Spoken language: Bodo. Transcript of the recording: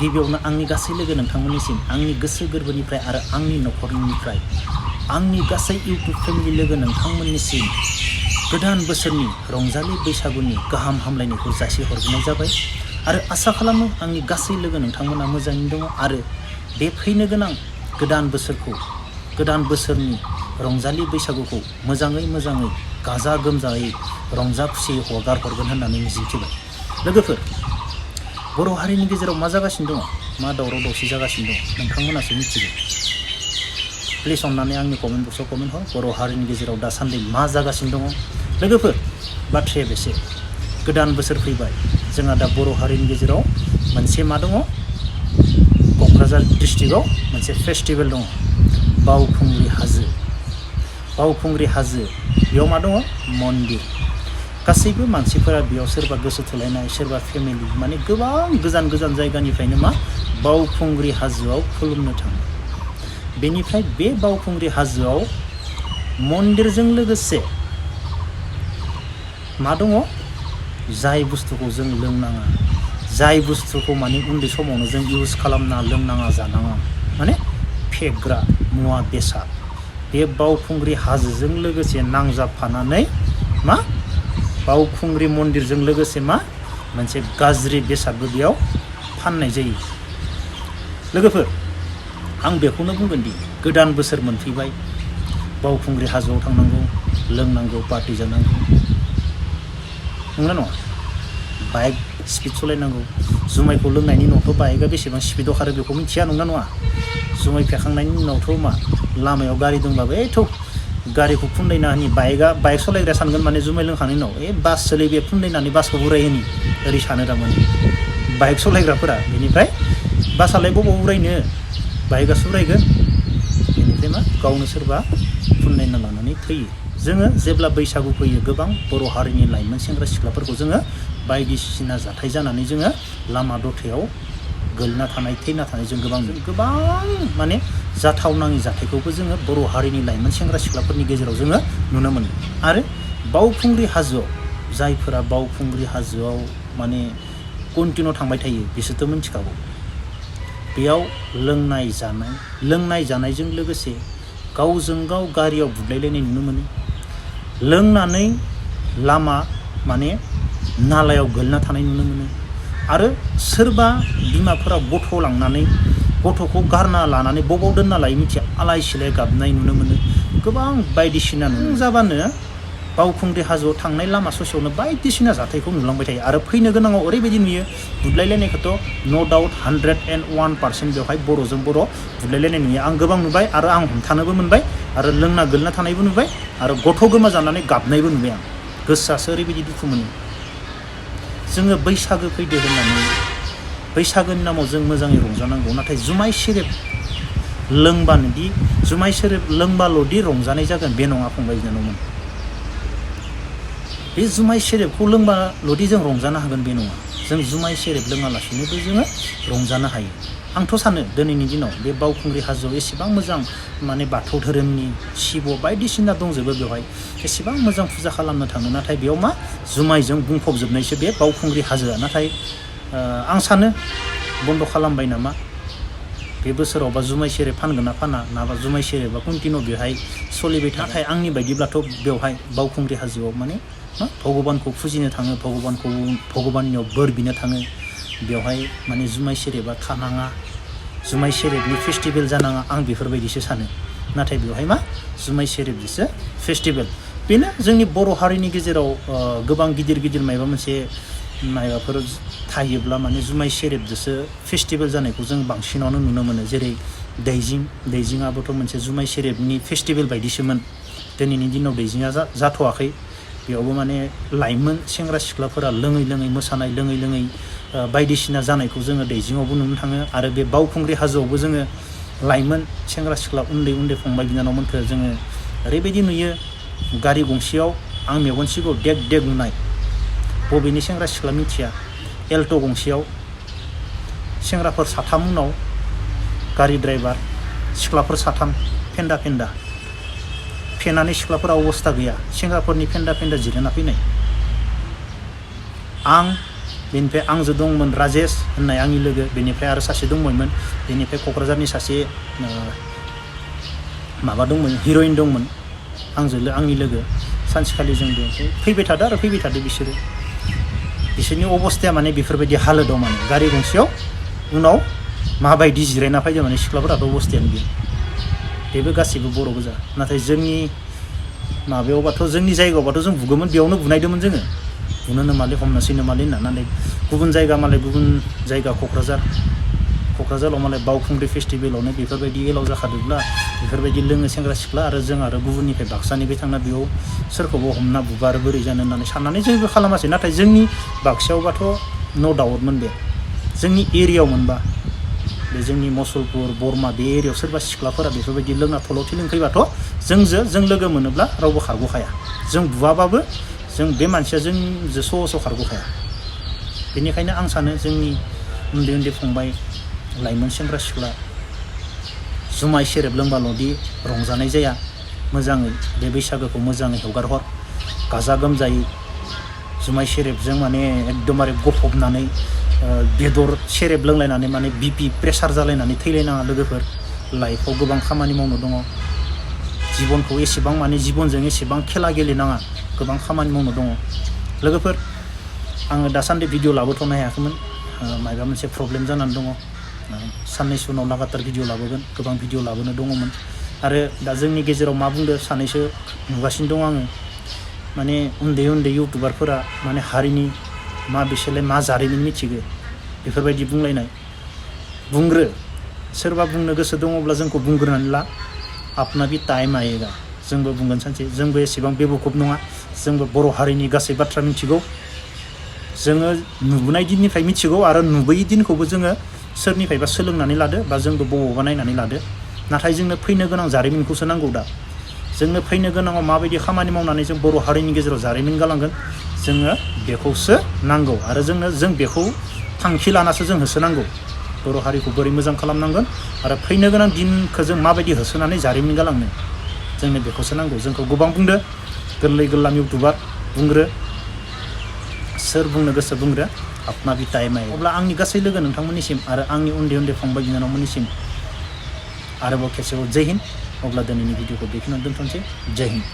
गिबियावनो आंनि गासै लोगो नोंथांमोननिसिम आंनि गोसो गोरबोनिफ्राय आरो आंनि नखरनिफ्राय आंनि गासै इउटुब फेमिलि लोगो नोंथांमोननिसिम गोदान बोसोरनि रंजालि बैसागुनि गाहाम हामलायनायखौ जासिहरनाय जाबाय आरो आसा खालामो आंनि गासै लोगो नोंथांमोना मोजाङैनो दङ आरो बे फैनो गोनां गोदान बोसोरनि रंजालि बैसागुखौ मोजाङै गाजा गोमजायै रंजा खुसियै हगार हरगोन होननानै मिजिंथिबाय। लोगोफोर, बर' हारिनि गेजेराव मा जागासिनो दङ, मा दावराव दावसि जागासिनो दङ नोंथांमोनासो मिथिगौ। प्लिज अननानै आंनि कमेन्ट बक्सआव कमेन्ट हर बर' हारिनि गेजेराव दासान्दि मा जागासिनो दङ। लोगोफोर, बाथ्राया बेसे, गोदान बोसोर फैबाय, जोंहा दा बर' हारिनि गेजेराव मोनसे मा दङ, क'क्राझार डिस्ट्रिक्टआव मोनसे फेस्टिभेल दङ, बावखुंग्रि हाजो। बेयाव मा दङ, मन्दिर। गासैबो मानसिफोरा बेयाव सोरबा गोसो थोलायनाय, सोरबा फेमिलि, माने गोबां गोजान जायगानिफ्रायनो मा बावखुंग्रि हाजोआव खुलुमनो थाङो। बेनिफ्राय बे बावखुंग्रि हाजोआव मन्दिरजों लोगोसे मा दङ, जाय बुस्थुखौ जों लोंनाङा, जाय बुस्थुखौ माने उन्दै समावनो जों इउज खालामना लोंनाङा जानाङा, माने फेग्रा मुवा बेसाद, बे बावखुंग्रि हाजोजों लोगोसे नांजाबफानानै मा बावखुंग्रि मन्दिरजों लोगोसे मा मोनसे गाज्रि बेसादबो बेयाव फाननाय जायो। लोगोफोर, आं बेखौनो बुंगोन दि गोदान बोसोर मोनफैबाय, बावखुंग्रि हाजोआव थांनांगौ, लोंनांगौ, पार्टि जानांगौ, नंगौना नङा? बाइक स्पिड सालायनांगौ। जुमायखौ लोंनायनि उनावथ' बाइकआ बेसेबां स्पिडआव खारो बेखौ मिथिया, नंगौना नङा? जुमाय फेखांनायनि उनावथ' मा लामायाव गारि दंब्लाबो गारिखौ फुन्दायना होनि, बाइक सालायग्रा सानगोन माने जुमाय लोंखांनायनि उनाव बास सोलै बे फुन्दायनानै बासखौ उरायहोनि ओरै सानो थारमाने बाइक सालायग्राफोरा। बेनिफ्राय बासालाय बबाव उरायनो, बाइकआसो उरायगोन। बेनिफ्राय मा गावनो सोरबा फुन्दायना लानानै थैयो। जोङो जेब्ला बैसागु फैयो, गोबां बर' हारिनि लाइमोन सेंग्रा सिख्लाफोरखौ जोङो बायदिसिना जाथाय जानानै जोङो लामा दथायाव गोलैना थानाय, थैना थानाय जों गोबां माने जाथावनाङि जाथायखौबो जोङो बर' हारिनि लाइमोन सेंग्रा सिख्लाफोरनि गेजेराव जोङो नुनो मोनो। आरो बावखुंग्रि हाजोआव, जायफोरा बावखुंग्रि हाजोआव माने कन्टिनिउ थांबाय थायो बिसोरथ' मिथिखागौ। बेयाव लोंनाय जानायजों लोगोसे गावजों गाव गारियाव बुलायलायनाय नुनो मोनो। लोंनानै लामा माने नालायाव गोलैना थानाय नुनो मोनो। आरो सोरबा बिमाफोरा गथ' लांनानै गथ'खौ गारना लानानै बबाव दोनना लायो मिथिया, आलाय सिलाय गाबनाय नुनो मोनो। गोबां बायदिसिना जाबानो बावखुंग्रि हाजोआव थांनाय लामा ससेयावनो बायदिसिना जाथायखौ नुलांबाय थायो। आरो फैनो गोनाङाव ओरैबायदि नुयो, बुदलायलायनायखौथ' न' डाउट 101% बेवहाय बर'जों बर' बुदलायलायनाय नुयो। आं गोबां नुबाय आरो आं हमथानोबो मोनबाय आरो लोंना गोलैना थानायबो नुबाय आरो गथ' गोमा जानानै गाबनायबो नुबाय। आं गोसोआसो ओरैबायदि दुखु मोनो। जोङो बैसागो फैदो होननानै बैसागोनि नामाव जों मोजाङै रंजानांगौ, नाथाय जुमाय सेरेब लोंबाल'दि रंजानाय जागोन बे नङा फंबाय बिनानावमोन। बे जुमाय सेरेबखौ लोंबाल'दि जों रंजानो हागोन बे नङा। जों जुमाय सेरेब लोङालासिनोबो जोङो रंजानो हायो। आंथ' सानो दिनैनि दिनाव बे बावखुंग्रि हाजोआव एसेबां मोजां माने बाथौ धोरोमनि शिब बायदिसिना दंजोबो, बेवहाय एसेबां मोजां फुजा खालामनो थाङो, नाथाय बेयाव मा जुमायजों बुंफबजोबनायसो बे बावखुंग्रि हाजोआ। नाथाय आं सानो बन्द' खालामबाय नामा बे बोसोरावबा जुमाय सेरेब फानगोन ना फाना, नाबा जुमाय सेरेबा कन्टिनिउ बेवहाय सोलिबाय थायो। नाथाय आंनि बायदिब्लाथ' बेवहाय बावखुंग्रि हाजोआव माने भगबानखौ फुजिनो थाङो, भगबाननियाव बोर बिनो थाङो। बेवहाय माने जुमाय सेरेबा थानाङा, जुमाय सेरेबनि फेस्टिभेल जानाङा, आं बेफोरबायदिसो सानो। नाथाय बेवहाय मा जुमाय सेरेबजोंसो फेस्टिभेल। बेनो जोंनि बर' हारिनि गेजेराव गोबां गिदिर माबाफोर थायोब्ला माने जुमाय सेरेबजोंसो फेस्टिभेल जानायखौ जों बांसिनावनो नुनो मोनो। जेरै दैजिङाबोथ' मोनसे जुमाय सेरेबनि फेस्टिभेल बायदिसोमोन। दिनैनि दिनाव दैजिङा जाथ'वाखै। बेयावबो माने लाइमोन सेंग्रा सिख्लाफोरा लोङै मोसानाय, लोङै बायदिसिना जानायखौ जोङो दैजिङावबो नुनो थाङो। आरो बे बावखुंग्रि हाजोआवबो जोङो लाइमोन सेंग्रा सिख्ला उन्दै फंबाय बिनानावमोनखौ जोङो ओरैबायदि नुयो, गारि गंसेयाव आं मेगन सिगाङाव देग नुनाय, बबेनि सेंग्रा सिख्ला मिथिया, एल्ट' गंसेयाव सेंग्राफोर 3 उनाव गारि ड्राइभार, सिख्लाफोर 3 फेन्दा फेनानै सिख्लाफोरा अबस्था गैया, सेंग्राफोरनि फेन्दा जिरायना फैनाय। आं बेनिफ्राय आंजों दंमोन राजेश होननाय आंनि लोगो, बेनिफ्राय आरो सासे दंमोन, बेनिफ्राय क'क्राझारनि सासे माबा दंमोन, हिर'इन दंमोन आंजों आंनि लोगो। सानसेखालि जों बेयाव फैबाय थादो बिसोरनि अबस्थाया माने बेफोरबायदि हालोदाव माने गारि गंसेयाव उनाव माबायदि जिरायना फैदों माने सिख्लाफोराथ' अबस्थायानो गैया। बेबो गासिबो बर' गोजा। नाथाय जोंनि माबायावबाथ' जोंनि जायगायावबाथ' जों बुगौमोन, बेयावनो बुनायदोंमोन जोङो। बुनोनो माले हमनोसैनो माले होननानै गुबुन जायगा क'क्राझाराव मालाय बावखुंग्रि फेस्टिभेलावनो बेफोरबायदि एलाव जाखादोंब्ला बेफोरबायदि लोङो सेंग्रा सिख्ला आरो जों आरो गुबुननिफ्राय बाक्सानिफ्राय थांना बेयाव सोरखौबा हमना बुबा आरो बोरै जानो होननानै साननानै जेबो खालामासै। नाथाय जोंनि बाक्सायावबाथ' न' डाउटमोन बे जोंनि एरियायाव मोनबा, बे जोंनि मुसलपुर बरमा बे एरियायाव सोरबा सिख्लाफोरा बेफोरबायदि लोंना थलाव थिलिंफैबाथ' जों लोगो मोनोब्ला रावबो खारग'खाया। जों बुवाबाबो जों बे मानसिया जोंजों स' खारग'खाया। बेनिखायनो आं सानो जोंनि उन्दै उन्दै फंबाय लाइमोन सेंग्रा सिख्ला जुमाय सेरेब लोंबाल'दि रंजानाय जाया, मोजाङै बे बैसागोखौ मोजाङै हगारहर, गाजा गोमजायै जुमाय सेरेबजों माने एकदमबारे गफबनानै बेदर सेरेब लोंलायनानै माने बिपि प्रेसार जालायनानै थैलायनाङा लोगोफोर। लाइफआव गोबां खामानि मावनो दङ, जिबनखौ एसेबां माने जिबनजों एसेबां खेला गेलेनाङा, गोबां खामानि मावनो दङ लोगोफोर। आङो दासान्दि भिडिअ लाबोथ'नो हायाखैमोन, माबा मोनसे प्रब्लेम जानानै दङ। साननैसो उनाव लागातार भिडिअ लाबोगोन, गोबां भिडिअ लाबोनो दङमोन। आरो दा जोंनि गेजेराव मा बुंदो सानैसो नुगासिनो दं आङो, माने उन्दै इउटुबारफोरा माने हारिनि बिसोरलाय मा जारिमिन मिथिगो बेफोरबायदि बुंलायनाय। बुंग्रो, सोरबा बुंनो गोसो दङब्ला जोंखौ बुंग्रोनानै ला, आपना बि टाइम आएगा, जोंबो बुंगोन सानसे। जोंबो एसेबां बेबुखुब नङा, जोंबो बर' हारिनि गासै बाथ्रा मिथिगौ। जोङो नुबोनाय दिननिफ्राय मिथिगौ आरो नुबोयै दिनखौबो जोङो सोरनिफ्रायबा सोलोंनानै लादो बा जोंबो बबावबा नायनानै लादो। नाथाय जोंनो फैनो गोनां जारिमिनखौसो नांगौ दा। जोंनो फैनो गोनाङाव माबायदि खामानि मावनानै जों बर' हारिनि गेजेराव जारिमिन गालांगोन, जोङो बेखौसो नांगौ। आरो जों बेखौ थांखि लानासो जों होसोनांगौ। बर' हारिखौ बोरै मोजां खालामनांगोन आरो फैनो गोनां दिनखौ जों माबायदि होसोनानै जारिमिन गालांनो, जोंनो बेखौसो नांगौ। जोंखौ गोबां बुंदो, गोरलै गोरलाम इउटुबार बुंग्रो, सोर बुंनो गोसो बुंग्रो, आपना बि टाइम आए। अब्ला आंनि गासै लोगो नोंथांमोननिसिम आरो आंनि उन्दै फंबाय बिनानावमोननिसिम आरोबाव खेबसेबाव जय हिन्द। अब्ला दिनैनि भिडिअखौ बेखिनियावनो दोनथ'नोसै। जय हिन्द।